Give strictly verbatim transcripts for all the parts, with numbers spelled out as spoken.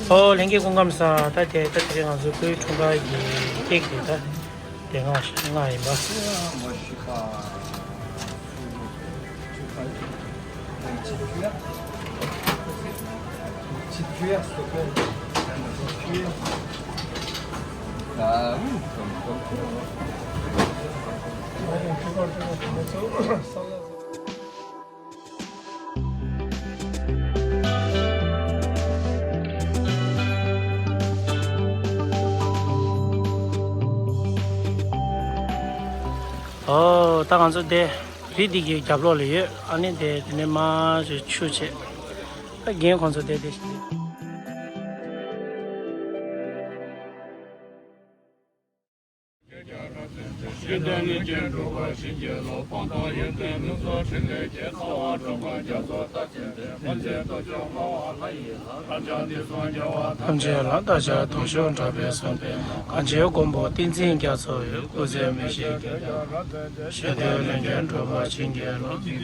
ཨོ་ལྷན་རྒྱས་སྐུ་ཁམས་བཟང་། ད་དེ་ད་དེ་རིང་ང་ཚོ་སྐུའི་འཁྲུངས་སྐར་གྱི་ཀེག་དེ་ད་དེ་སྔ་ཞིག་ལྔ་ཡིན་པ། Petite cuillère. Petite cuillère, s'il te plaît. Une petite cuillère. Ah oui, comme, comme ça, hein. ཨོ། ད་ང་ཚོ་དེ་རི་འདི་གི་རྒྱབ་ལོགས་ལ་ཡོད། ཨ་ནི་དེ་དེ་ནས་མར་ཆུ་ཆུ་བྱས། ད་རྒན་ཁོང་ཚོ་དེ་དེ་བཞིན། ཐམས་ཅད་ལ་བདག་ཅག་ཐུགས་ཤོག་དྲག་པོས་བཟུང་སྟེ། གང་ཕྱིར་མགོན་པོ་ཏིང་འཛིན་རྒྱ་མཚོ་ཡི། སྐུ་ཚེ་མི་ཤིགས་བསྐལ་བརྒྱར་རབ་མཛད་ཅིང་། ཞི་དུལ་ལས་མཁན་གྲུབ་པར་བྱིན་གྱིས་རློབས།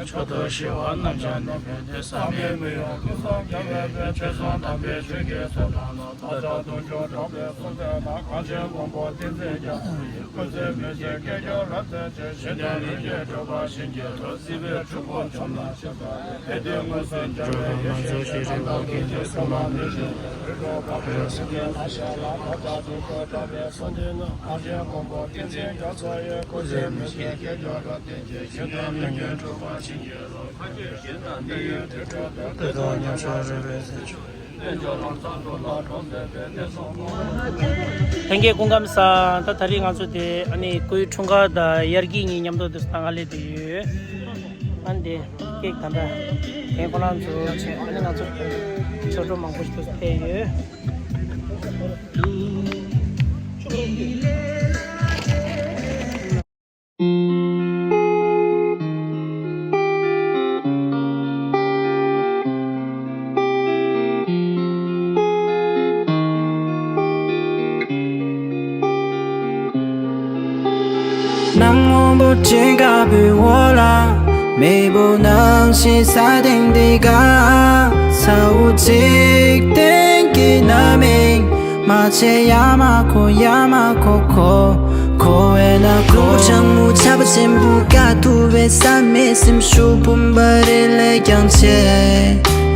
མཆོག་ཏུ་ཞི་བ་རྣམས་ཀྱང་ནི་ཕན་ཏེ། བསམ་པའི་མི་ཡོང་ཀུན་སངས་རྒྱ་བའི་དཔལ། ཆོས་སྲུང་དམ་པའི་ཆོས་ཀྱི་ཚོགས་དང་ནི། བདག་ཅག་ཐུགས་མཆོག་དྲག་པོས་བཟུང་བསྟན་ན། གང་ཕྱིར་མགོན་པོ་ཏིང་འཛིན་རྒྱ་མཚོ་ཡི། སྐུ་ཚེ་མི་ཤིགས་བསྐལ་བརྒྱར་རབ་མཛད་ཅིང་། ཞི་དུལ་ལས་མཁན་གྲུབ་པར་བྱིན་གྱིས་རློབས། སྲིད་པའི་འཁྲུལ་འཁོར་བཅོམ་ལ་གཤེགས་པ། འཕན་པའི་མངོན་ཤེས་འཇམ་པའི་དབྱངས། ཞི་ཁྲོ་བའི་མཛོད་ཀྱི་རི་བོ་གི་ནས། སུམ་བརྒྱ་ལྷ་ཞལ་ལ། བདག་ཅག་ཐུགས་མཆོག་དྲག་པོས་བཟུང་བསྟན་ན། གང་ཕྱིར་མགོན་པོ་ཏིང་འཛིན་རྒྱ་མཚོ་ཡི། སྐུ་ཚེ་མི་ཤིགས་བསྐལ་བརྒྱར་རབ་བརྟན་ཅིང་། ཞི་དུལ་ལས་མཁན་གྲུབ་པར་བྱིན་གྱིས་རློབས། ལྷན་རྒྱས་སྐུ་ཁམས་བཟང་། ད་ད་རེས་ང་ཚོ་དེ་ཨ་ནི་སྐུའི་འཁྲུངས་སྐར་དང་དབྱར་སྐྱིད་གཉིས་མཉམ་དུ་དུ་སྟེང་ང་སླེབས་བསྡད་ཡོད། ཨ་ནི་དེ་ཀེག་ད་ལྟ་དེ་ཁོ་རང་ཚོ་བྱས། ཨ་ནི་ང་ཚོ་ཆོས་གྲོགས་མང་པོ་ཞིག་ཏུ་ཕེབས་ཡོད། གནམ་སྔོན་པོ་ཅན་དཀར་པོའི་འོག་ལ། མེས་པོ་ནང་བཞིན་ས་སྟེང་འདི་ག་ས་འོག་འཇིག་རྟེན་གྱི་རྣམ་སྨིན། མ་བྱེད་ཡ་མ་གོ་ཡ་མ་གོ་གོ་གོ་བས་ན། ཀླུ་བྱང་མོ་ཆར་པ་ཆེན་པོ་དཀའ་ཐུབ་པའི་བསམ་མེད་སེམས་ཤུགས་འབུམ་པ་རེ་ལས་ཀྱང་ཆེ།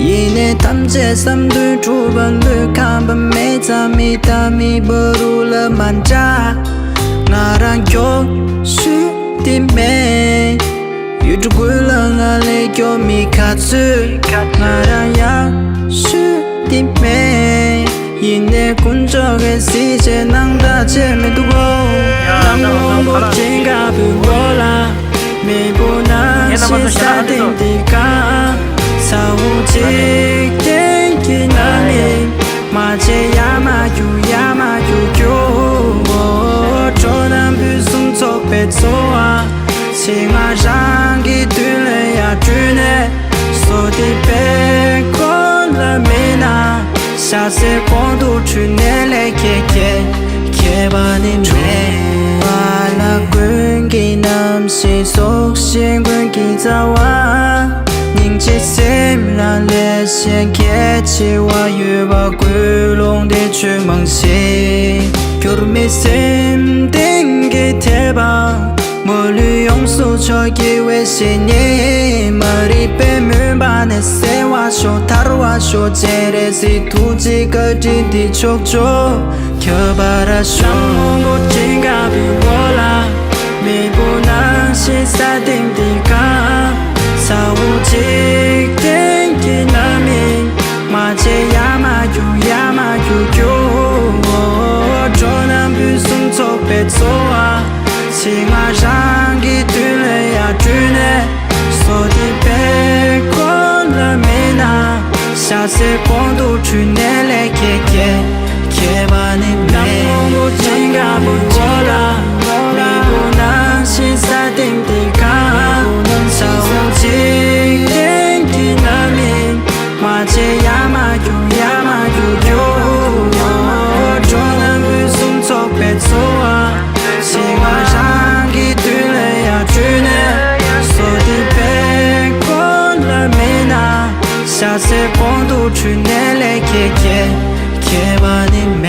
ཡིན་ནས་ཐམས་ཅད་བསམ་དོན་འགྲུབ་པ་ལོས། ཁམས་པ་མེད་ཙང་མི་ལྟ་མི་བ་རུ་ལ་མ་འདྲ། ང་རང་མགྱོགས་ཤོས་དེ་མེད། ཡུལ་གྲུ་ཀུན་ལ་ང་ལས་མགྱོགས་མི་ག་ཚོད། ང་རང་ཡག་ཤོས་དེ་མེད། ཡིན་ནས་དཀོན་མཆོག་གིས་གཟི་བརྗིད་གནང་ད་བྱས་མི་འདུག་གོ། གནམ་སྔོན་པོ་ཅན་དཀར་པོའི་འོག་ལ། མེས་པོ་ནང་བཞིན་ས་སྟེང་འདི་ག་ས་འོག་འཇིག་རྟེན་གྱི་རྣམ་སྨིན། མ་བྱེད་ཡ་མ་རྒྱུག་ཡ་མ་རྒྱུག་རྒྱུག་འགྲོ་ན་ཕུན་སུམ་ཚོགས་པའི་འཚོ་བ། ཚེ་སྔ་རང་གི་དུས་ལ་ཡར་བསྐྲུན་ནས། བསོད་བདེ་དཔལ་འཁོར་ལ་སྨིན་ན། ཤ་ཚའི་གོང་དུ་འཁྲུལ་ནས་ལས་སྐྱེ་སྐྱེ། ཁྱད་པར་ནི་མེད། བ་ལ་ཀུན་གྱི་རྣམ་ཤེས་སྲོག་ཤིང་ཀུན་གྱི་རྩ་བ། སྙིང་རྗེ་སེམས་ལ་ལས་གཞན་གལ་ཆེ་བ་ཡོད་པ་ཀུན་ལོང་དེ་ཆོས་མང་ཞིག་འགྱུར་མེད་སེམས་གཏིང་གི་དད་པ། མ་ལུས་ཡོངས་སུ་ཆོས་དགེ་བའི་བཤེས་གཉེན། མ་རིག་པའི་མུན་པ་ནས་སེལ་བར་ཤོག་ཐར་བར་ཤོག་སྤྱན་རས་གཟིགས་ཐུགས་རྗེའི་བཀའ་དྲིན་འདི་ཕྱོགས་བཅུར་ཁྱབ་པར་ཤོག་གནམ་སྔོན་པོ་ཅན་དཀར་པོའི་འོག་ལ། མེས་པོ་ནང་བཞིན་ས་སྟེང་འདི་ག་ས་འོག་འཇིག་རྟེན་གྱི་རྣམ་སྨིན། མ་བྱེད་ཡ་མ་རྒྱུག་ཡ་མ་རྒྱུག་རྒྱུག་འགྲོ་ན་ཕུན་སུམ་ཚོགས་པའི་འཚོ་བ། ཚེ་སྔ་རང་གི་དུས་ལ་ཡར་བསྐྲུན་ནས། བསོད་བདེ་དཔལ་འཁོར་ལ་སྨིན་ན། ཤ་ཚའི་གོང་དུ་འཁྲུལ་ནས་ལས་སྐྱེ་སྐྱེ། ཁྱད་པར་ནི་མེད། གནམ་སྔོན་པོ་ཅན་དཀར་པོའི་འོག་ལ། མེས་པོ་ནང་བཞིན་ས་སྟེང་འདི་ག་ས་འོག་འཇིག་རྟེན་གྱི་རྣམ་སྨིན། མ་བྱེད་ཡ་མ་རྒྱུག་ཡ་མ་རྒྱུག་རྒྱུག་འགྲོ་ན་ཕུན་སུམ་ཚོགས་པའི་འཚོ་བ། ཚེ་སྔ་རང་གི་དུས་ལ་ཡར་བསྐྲུན་ནས། བསོད་བདེ་དཔལ་འཁོར་ལ་སྨིན་ན། ཤ་ཚའི་གོང་དུ་ ཆུ་ནས་ལས་ཀྱེ་ཀྱེ། ཀྱེ་མ་ནི་